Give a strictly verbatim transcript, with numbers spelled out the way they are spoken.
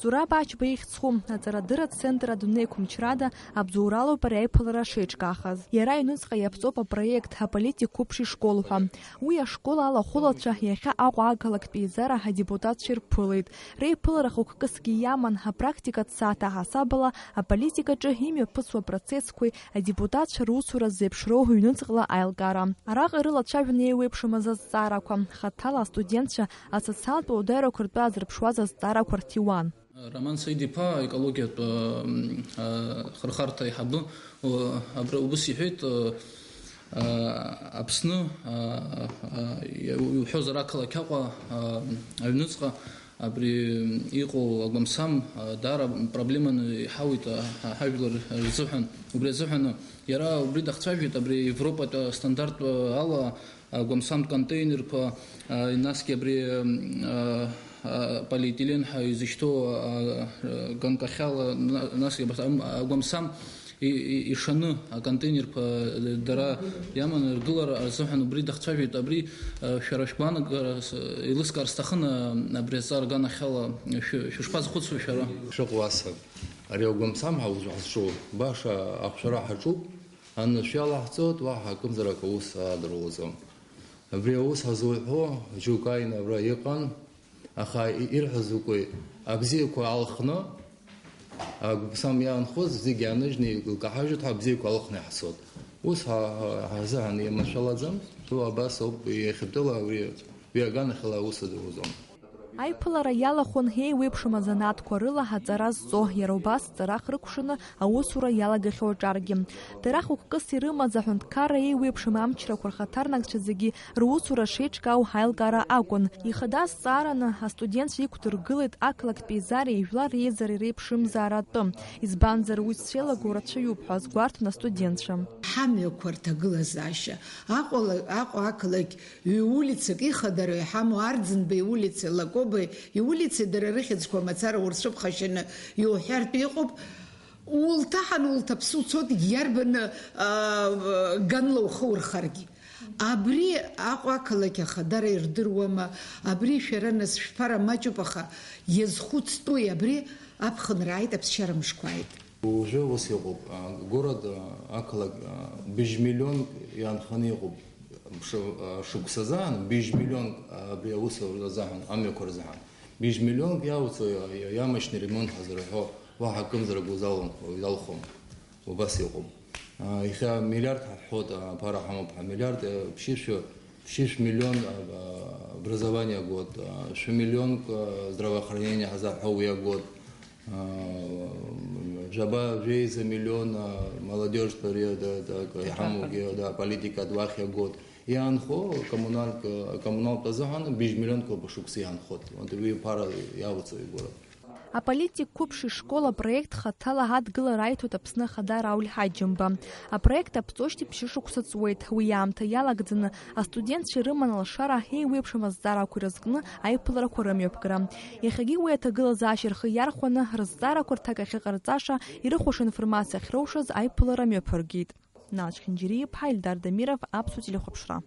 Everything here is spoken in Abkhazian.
Зураб Ачба ихьӡ зху аҵарадырратә центр адунеиқәымчрада абзоуралоуп ари аиԥылара шеиҿкаахаз. Иара иҩныҵҟа иаԥҵоуп апроект аполитик қәыԥши школ ҳәа. Уи ашкол алахәылацәа иахьа Аҟәа ақалақьтә еизара адепутатцәа ирԥылеит. Реиԥылара хықәкысгьы иаман, апрактикатә сааҭ аҳасабала аполитикаҿы имҩаԥысуа процессқәеи адепутатцәа русура зеиԥшроу ҩныҵҟала аилкаара. Араҟа ирылацәажәон еиуеиԥшым азазҵаарақәа, хаҭала астудентцәа асоциалтә уадаҩрақәа ртәы азырԥшуаз азҵаарақәа рҭиуан. Роман Саид-иԥа, аекологиатә, м, а, хырхарҭа аиҳабы, о, абра убыс иҳәеит, о, а, Аԥсны, а, а, иу-, иуҳәозар, ақалақь Аҟәа, а, аҩныҵҟа абри иҟоу агәамсам, а, даара проблеманы иҳауеит, а, ҳа-, ҳажәлар рзыҳәан. Убри азыҳәан иара убри дахцәажәеит, абри Европатә стандарт ала агәамсамтә контейнерқәа, а, насгьы абри, м, а, а, полиэтилен ҳәа изышьҭоу, а, а, ганкахьала, на-, насгьы абас, ам, агәамсам и-, и-, ишаны аконтейнерқәа дара иаманы ргылара азыҳәан убри дахцәажәеит. Абри, а, шәара шәгәаанагара с-, еилыскаар сҭахын, а, абри азҵаара аганахьала шәы-, шәышԥазхәыцуа шәара? Шыҟоу аса, ари агәамсам ҳа уажә ҳазҿу баша ахәшәара ҳаҿуп. Анышә иалаҳҵоит, уаҳа акымзарак аус аадыруаӡом. Абри аус ҳазуҳәо џьоук ааины абра иҟан, аха и-, ирҳәаз закәи, абзиақәа алхны, агәамсам иаанхоз зегь ааныжьны илкаҳажьуеит ҳәа абзиақәа алхны иаҳцоит. Ус ҳа-, ҳа-, ҳазыҳәан иманшәалаӡам, ду абас ауп иахьатәыла уи, уи аганахьала аус адыруаӡом. Аиԥылара иалахәын еиуеиԥшым азанааҭқәа рыла аҵара зҵо, иара убас ҵарах рыкәшаны аусура иалагахьоу аҿаргьы. Дара хықәкыс ирымаз аҳәынҭқарра еиуеиԥшым амчрақәа рхаҭарнакцәа зегьы русура шеиҿкаау аилкаара акәын. Ихада азҵаараны астудентцәа иқәдыргылеит ақалақьтә еизареи жәлар реизареи реиԥшымзаара атәы. Избанзар, уи зцәеилагоу рацәаҩуп ҳәа азгәарҭон астудентцәа. Ҳамҩақәа рҭагылазаашьа, Аҟәала, Аҟәа ақалақь ҩ-улицак ихадароу иҳамоу Арӡынба иулицеи Лакоба иулицеи дара рыхьӡқәа мацара урцәыԥхашьаны иуҳәартә иҟоуп. Улҭаҳан, улҭаԥсы уцоит, иарбаны, аа, ганла ухы урхаргьы. Абри Аҟәа ақалақь ахадара ирдыруама? Абри шәара нас шәԥара маҷуп, аха иазхәыцтәуи абри аԥхынра ааит, аԥсшьара мышқәа ааит. Уажәы ус иҟоуп, а, город, а, ақалақь, а, быжь миллионк иаанханы иҟоуп. Мшы-, а, шықәсазаан быжь миллионк, а, абри аус азыҳәан, амҩақәа рзыҳәан. Быжь миллионк иауцо иа-, иа-, иамашьны ремонт ҳазырҳәо, уаҳа акымзарак узалхом, узалхом. Убас иҟоуп. А, иахьа миллиард ҳаҳәҳәоит, а, аԥара ҳамоуп ҳәа, миллиард, а, ԥшьышәы, ԥшьышә миллион, а, а, образование агод, а, шәы миллионк, а, здравоохранение ҳазаҳәо уи агод. А, жәаба, жәеиза миллион, а, молодежь периода, да, иҳамоугьы, да, политика дуахь иагоит. Иаанхо коммунал-, коммуналтә азыҳәан быжь миллионк ауп ашықәса иаанхоит. Уантәи уи аԥара иалоуҵо игәыра. Аполитик қәыԥши школ апроект хаҭала адгылара аиҭоит Аԥсны Ахада Рауль Ҳаџьымба. Апроект аԥҵоижьҭеи ԥшьышықәса ҵуеит. Уи аамҭа иалагӡаны астудентцәа ирыман алшара еиуеиԥшым азҵаарақәа ирызкны аиԥыларақәа рымҩаԥгара. Иахьагьы уи аҭагылазаашьа рхы иархәаны, рызҵаарақәа рҭак ахьыҟарҵаша, ирыхәаша информациа ахьроушаз аиԥылара мҩаԥыргеит. Налч Хинџьириа-иԥҳа, Ельдар Дамиров, Аԥсуа телехәаԥшра.